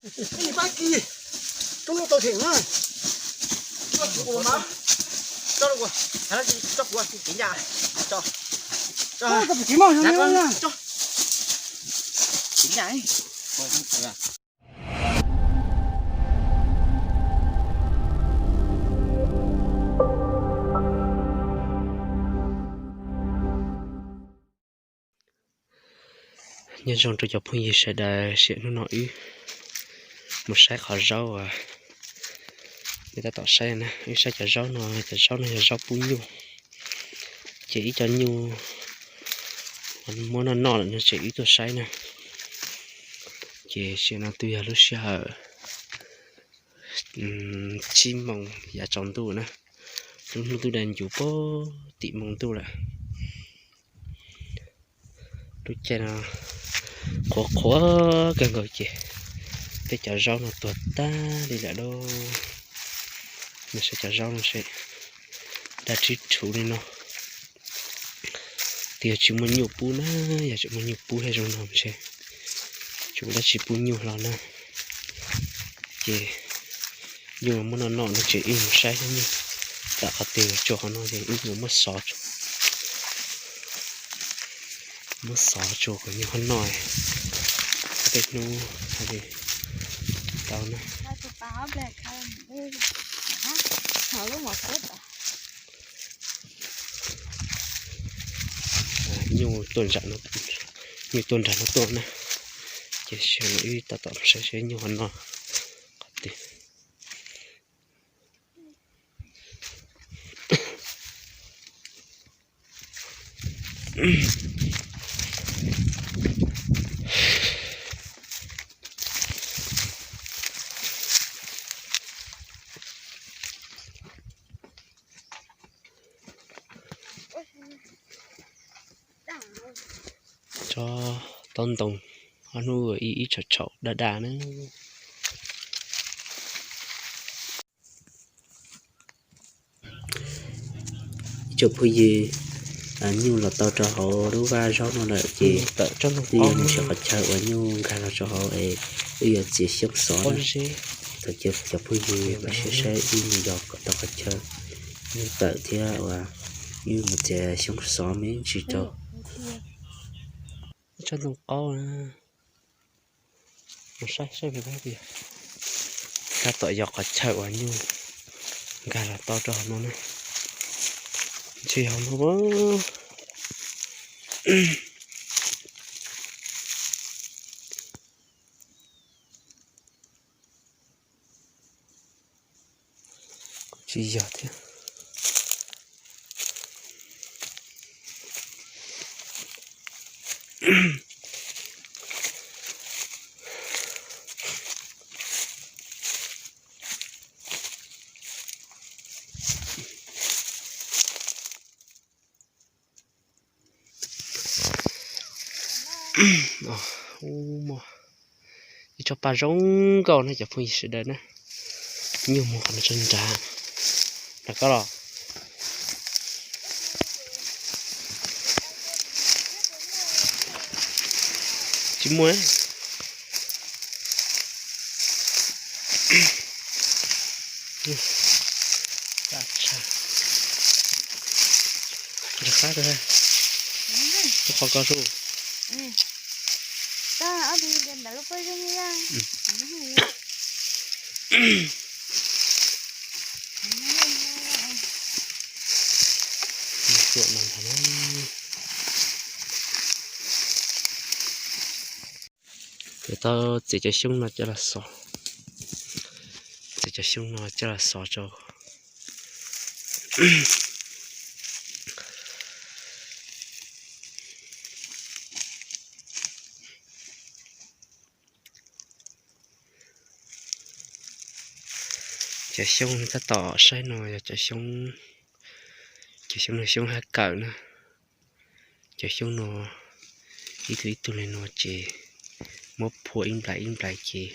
Pab kis, tub lub tau them na. Tso kuv, tso kuv, tso kuv, tso, tso, tso. Nyob zoo rau cov phooj ywg sawv daws, sim hnub no wb mus saib qhov zaub uas nej tab tom saib na. Wb saib cov zaub no, cov zaub no yog zaub pub nyuj, ces ib co nyuj muab noj noj lawm no ces wb tuaj saib na. Ces sim no twb yog lub sij hawm tsib moos yav tsaus ntuj na, lub hnub twb da ncuv puag tim moos ntuj lawm. Lub caij no qhuav qhuav kawg nkaus ces peb cov zaub no tuag tag li lawm lauj. Nej saib cov zaub no seb, dab tsi rhuv li no. Twb yog tsis muaj nyuj pub na, yog tseem muaj nyuj pub thiab zoo no ntshe tsis muaj dab tsi pub nyuj hlo na. Ces nyuj muab noj noj no ces wb mus saib thiab nyuj tam qhov twg tsuas qhov no ces wb mus muab xov, muab xov tsuas kom nyuj ho noj, tej hnub li tau na. Nyuj tuaj nram no, nyuj tuaj nram no tuaj na, ces sim no wb tab tom saib seb nyuj ho noj qhov twg. Tsob taub ntoo, ob hnub ib ib tsham tsham daj daj na. Ib tsoom phooj ywg, nyuj los tau rau hauv lub vaj zaub no lawm ces wb yuav mus sawv qhov chaw uas nyuj nkag los rau hauv es wb yuav txiav xyoob xov na. Thov caw cov phooj ywg los saib saib wb mus yos kom tau qhov chaw nyuj tawm thiab uas wb mus txiav xyoob xov me ntsis rau. Tsob ntoo qaub na. Mus saib saib pem pab tias tab tom yos qhov chaw uas nyuj nkag los tau rau hauv no na. Ntshe yog hauv no. Kuj tsis yog thiab. Ib tsob paj zoo nkauj na cov phooj ywg sawv daws na. Nyuj mus qhov no tso nrad. Nrad koj los. Tsis muaj. Ntshe qab tau, tus qhov ko su. Kuv tau txiav cov xyoob no coj los xov, txiav cov xyoob no coj los xov rau. Cov xyoob tab tom saib no yog cov xyoob, cov xyoob no xyoob hab kawm na. Cov xyoob no ib tug ib tug li no ces muab phua ib nplais ib nplais ces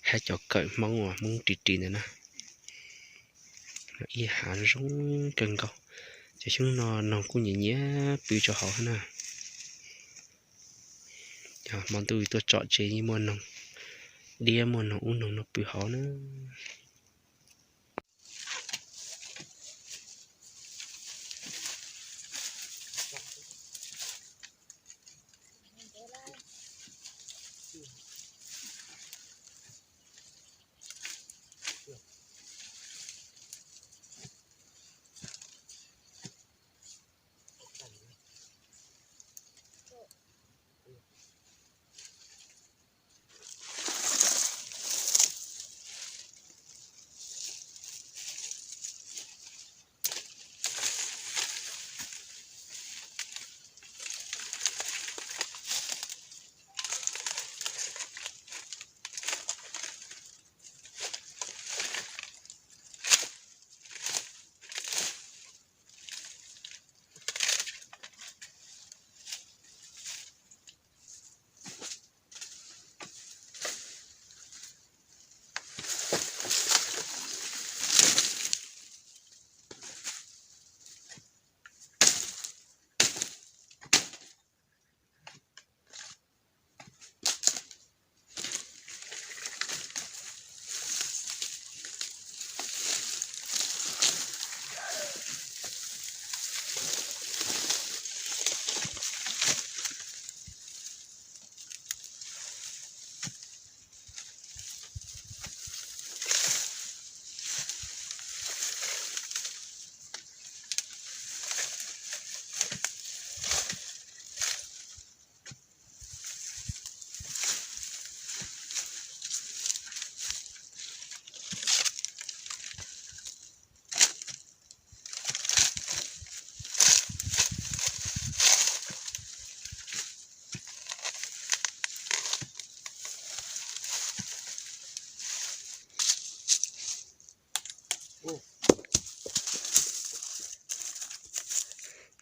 hab cov kawm Hmoob uas Hmoob ris ris ntawd na. Ib hav zoo kawg nkaus. Cov xyoob no noog kuj nyiam nyiam pw rau hauv na. Yog hmo ntuj tuaj tsom tsev yeej muaj noog diab muaj noog ub noog no pw hauv na.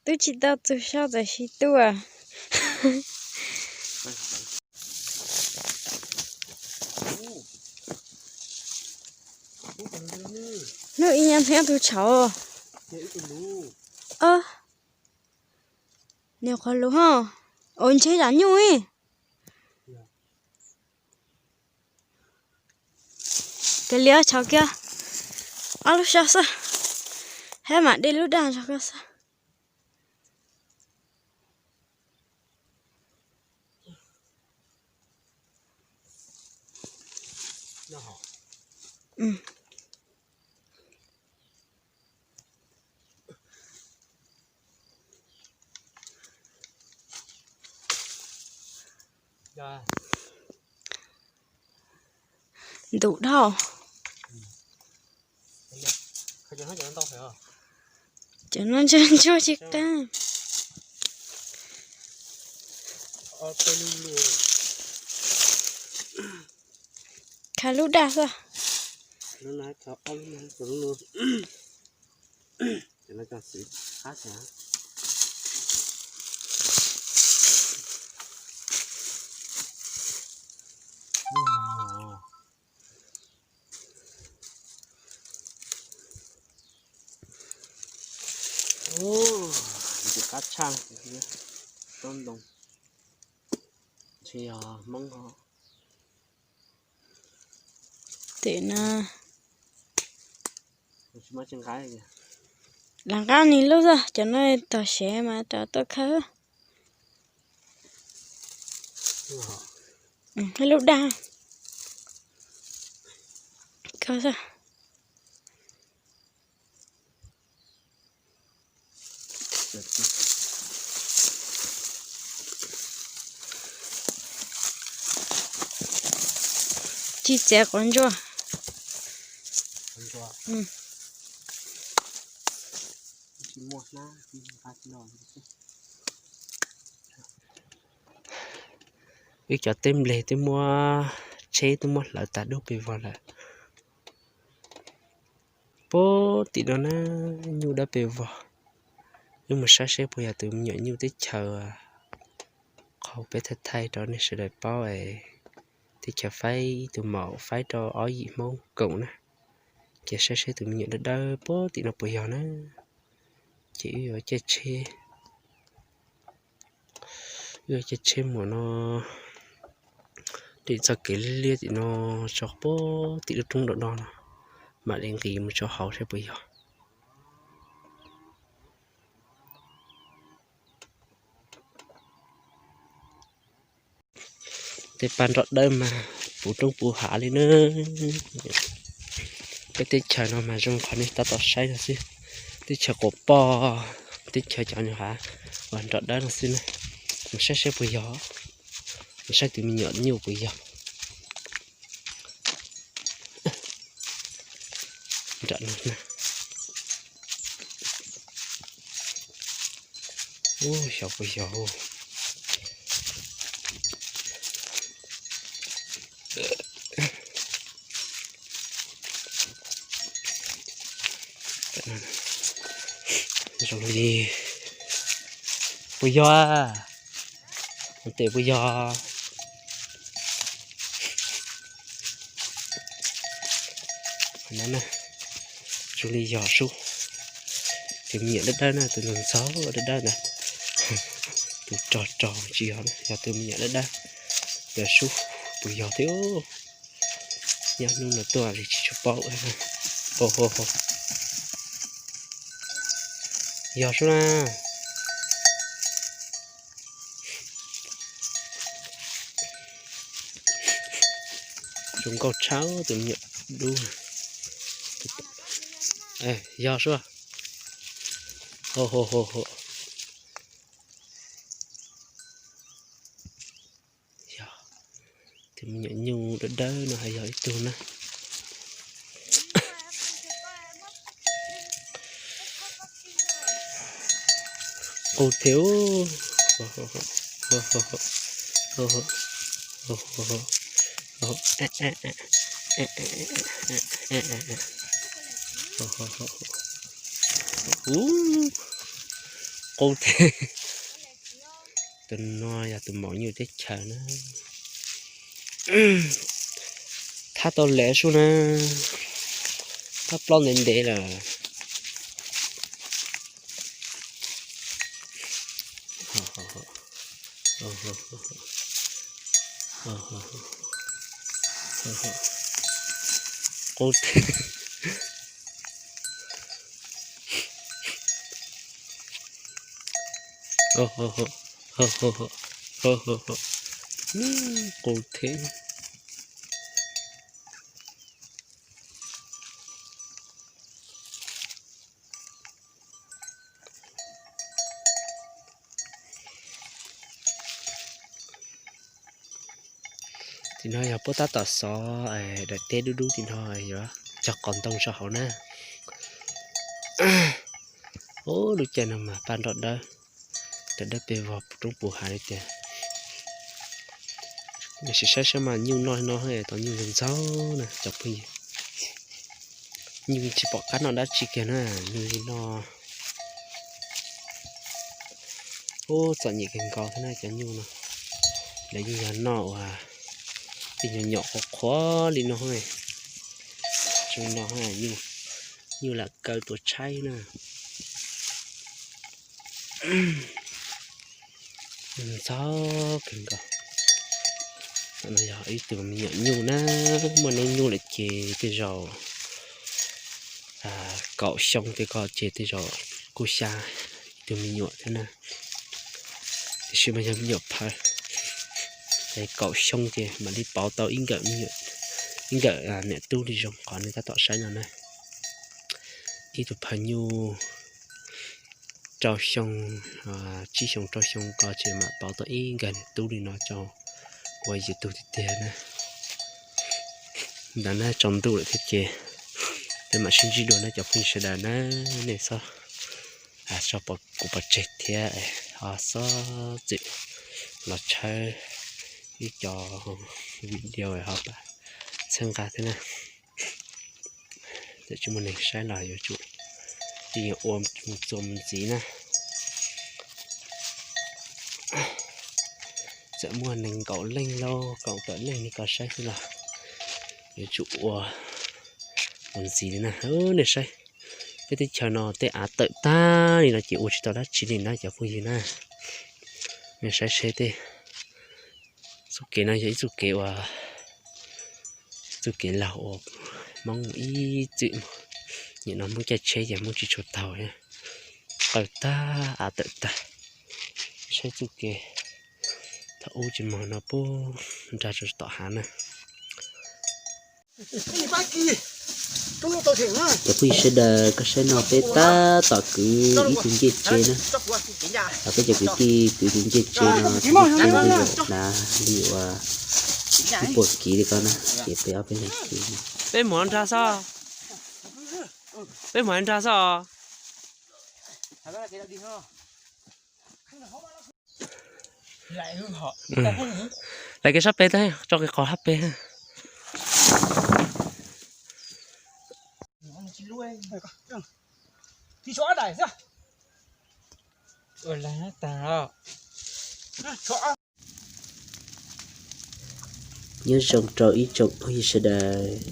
Twb tsis tau txug so tam sim tuaj. Hnub ib nyab thiab tus tshauv. Niam qhuav lus ho. Ua ntshe zam nyuj ib. Kav liam tshauv kiag ob lub sab xwb, hab mam de lub daj ntog ko xwb. Ntuj dhau. Cov no ntsuag ntsuag tsis qab. Khav lub daj xwb. Ntxim qab tshaj, tsob ntoo, ntshe yog Hmoob ho. Tim no lam nqa nws lub xwb, cov no tog sev mas rov tuaj khawb. Lub daj khawb xwb. Tsis txiav quav ntsuab. Wb cov teb nplej twb muab tsheb twb muab hlawv tas dub pes vog lawm. Puag tim no na, nyuj dawb pes vog. Wb mus saib seb puas yog tus me nyuam nyuj teb chaws qhau peb thaij thaij rau nej sawv daws paub es teb chaws faib ib tug maum faib rau ob yim Hmoob koom na. Ces saib seb tus me nyuam dawb dawb puag tim no puas yog na. Ces wb yuav caij tsheb, wb yuav caij tsheb mus no Dim txoj kev liab liab tim no tso pem tim lub roob dom no no, mam li nqis mus tso hauv saib puas yog. Tej paj nroj dawb mas puv roob puv hav li na. Peb teb chaws no mas zoo qhov nej tab tom saib no xwb. Teb chaws quas poj, teb chaws cov nyuag hav uas nroj dawb no xwb na. Mus saib saib puas yog, mus saib tus me nyuam nyuj puas yog. Nram no na. Ub, xyov puas yog. Zoo li puas yog a? Tes puas yog? Zoo li yog sub. Tus me nyuam dawb dawb na, tus ntxhov dawb dawb ntawd, tus rog rog tsis yog, yog tus me nyuam dawb dawb. Yog sub, puas yog thiab? Nyob hnub no tuaj li tsis tshua paub. Yog sub na. Zoo nkauj tshaj tus me nyuam dub. Yog sub. Yog, tus me nyuam nyuj dawb dawb no hais yog ib tug na. Qus thiab. Ub, qus thiab. Tus no yog tus maum nyuj teb chaws na. Thab tau lawm sub na. Thab plaub ntev ntev lawm. Qus thiab. Qus thiab. Tim no yog puab tab tom xov daim teb dub dub tim no yuav cog qos ntoo rau hauv na. Ub, lub caij no mas paj nroj dawb, dawb dawb pes vog roob puv hav li tiag. Sim saib saib mas nyuj noj no tau nyuj ntxaug ntxaug na cov phooj ywg. Nyuj tsis pom qab noj dab tsi kiag na, nyuj li no. Ub, txom nyem kawg nkaus thiab na cov nyuj no. Lawv yeej yog noj uas tej nyuag nyom qhuav qhuav li no. Zoo no, nyuj lam kaw tuag tshaib na. Ntxaug kawg nkaus. No yog ib tug me nyuam nyuj na, muaj noob nyuj lawm ces tej zaum kaum xyoo tej ko ces tej zaum kuj xya ib tug me nyuam thiab na. Tiam sis mas yog me nyuam phaw, kaum xyoo ces mam li pauv tau ib nkawm me nyuam, ib nkawm niam tub li zoo qhov nej tab tom saib no na. Ib tug phaw nyuj rau xyoo, tsib xyoo rau xyoo ko ces mam pauv tau ib nkawm niam tub li no rau ua yus tug tiag tiag na. Ntawd na, tsaus ntuj lawm thiab ces peb mam sib ntsib dua na cov phooj ywg sawv daws na. Nej txhob tso kuv pov tseg thiab, ho txhob txwm los tshawb ib co video ho txhawb nqa thiab na. Txawm tsis muaj neeg saib los yuav tsum ua mus txuas mus ntxiv na. Txawm muaj nees nkaum leej lauj kaum tawm leej li ko saib xwb los yuav tsum ua mus ntxiv li na. Nej saib, peb teb chaws no tej av tawm tag li no ces ua tsis tau dab tsi li na cov phooj ywg na. Nej saib seb tej Txoj kev no yog ib txoj kev uas, txoj kev laug uas Hmoob ib txwm mus, nim no Hmoob caij tsheb ces Hmoob tsis tshua taug, qaws tag av tawm tag. Saib txoj kev thaum ub tsis mus no puag nrag rau tom hav na. Cov phooj ywg sawv daws, koj saib no peb tab tom kwv ib tug ncej tsev na. Peb cov kwv tij kwv tus ncej tsev no, tsis muaj ib tug yuav hnav li uas ib puas kiv li ko na, ces peb ob peb leeg kwv. Peb mus nrag xwb, peb mus nrag xwb os. Lawv kev sab pem tag, tso kev qos hab pem. Nyob zoo rau ib tsoom phooj ywg sawv daws,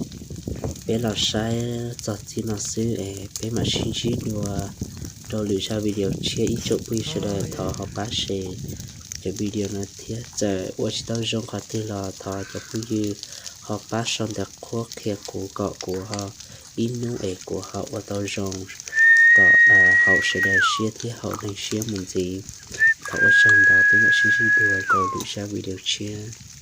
peb los saib txog txij no xwb es peb mam sib ntsib dua rau lwm zaj video tshiab. Ib tsoom phooj ywg sawv daws thov ho pab share cov video no thiab, txawm ua tsis tau zoo qhov twg los thov cov phooj ywg ho pab sau ntawv qhuab qhia kuv kom kuv ho ib hnub es kuv ho ua tau zoo kom haum sawv daws siab thiab haum neeg siab mus ntxiv. Thov ua tsaug ntau, peb mam sib ntsib dua rau lwm zaj video tshiab.